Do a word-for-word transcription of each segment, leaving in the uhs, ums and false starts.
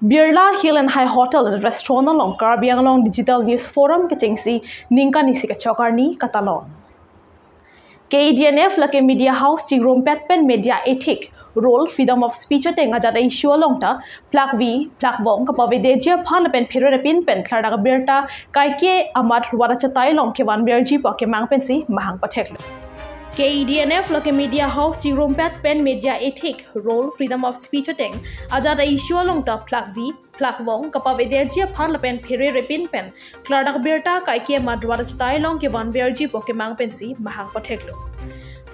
Birla Hill and High Hotel and Restaurant along Karbi Anglong Digital News Forum kechengsi ningkan isi kechok arni katalon. K A D N F lake media house chingrumpet pen media ethic, role, freedom of speech ateng ajat a-issue along ta plakvi, plakvong kapavedetji aphan lapen phererepin pen klardak abirta kaike amat ruat achatai along kevanverji pu akemang pensi mahang patheklo. K A D N F lake media house chingrumpet pen media ethic, role, freedom of speech ateng ajat a-issue along ta plakvi, plakvong kapavedetji aphan lapen phererepin pen klardak abirta kaike amat ruat achatai along kevanverji pu akemang pensi mahang patheklo.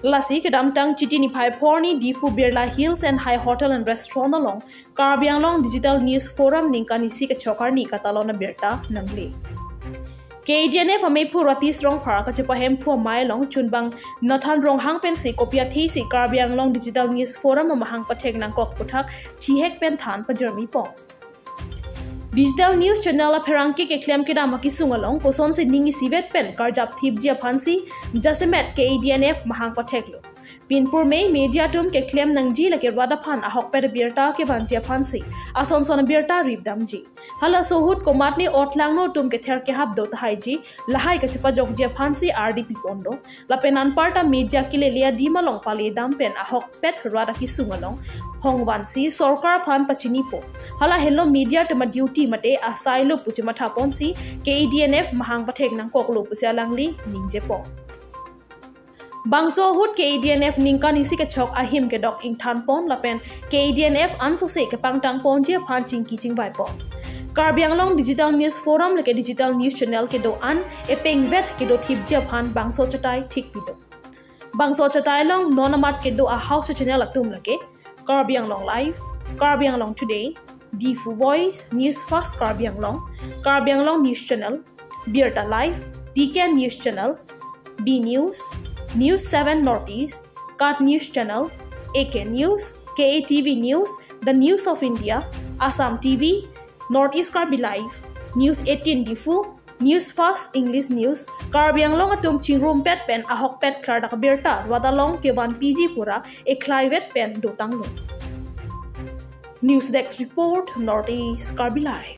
Lasi kedamtang Chiti niphai pho arni Diphu Birla Hills and High Hotel and Restaurant along Karbi Anglong Digital News Forum ningkan isi kechok arni katalon abirta nangle. K A D N F amephu Ratis Rongphar kachepahemphu amei along chunbang Nathan Ronghang pensi kopi athesi Karbi Anglong Digital News Forum amahang pathek nangkok aputhak thihek pen than pajirmipon. Digital news channel apherangke keklem kedam akisung along kosonsi ning isivet pen karjap thipji aphansi jasemet K A D N F mahang patheklo. Pinpur mei media atum keklem nangji lake ruat aphan ahokpet abirta kevanji aphansi ason son abirta ripdamji. Halaso ahut komatne otlangno atum kether kehap do tahaiji, lahai kachepajokji aphansi ardi piponlo. Lapen anparta media kelele adim along pale dam pen ahokpet ruat akisung along hongvansi sorkar aphan pachinipo. Hala henlo media atum a-duty mate asai lo pu chemathaponsi K A D N F mahang pathek nangkoklo pusi alangli ningjepo. Bangso ahut K A D N F ningkan isi kechok ahim kedok ingthanpon lapen K A D N F ansose kepangtangponji aphan chingki chingvaipon. Karbi Anglong Digital News Forum lake digital news channel kedo-an epengvet kedo thipji aphan bangso achatai thikpilo. Bangso achatai along non amat kedo a-house channel atum lake Karbi Anglong Live, Karbi Anglong Today, Diphu Voice, News Fast Karbi Anglong, Karbi Anglong News Channel, Birta Live, T K News Channel, B News, News seven Northeast, Kat News Channel, A K News, K A T V News, The News of India, Assam T V, Northeast Karbi Live, News eighteen Diphu, News Fast English News, Karbi Anglong atum chingrumpet pen ahokpet klardak abirta ruat along kevanpiji pura eklaivet pen dotanglo. News Desk Report, Northeast Karbi Live.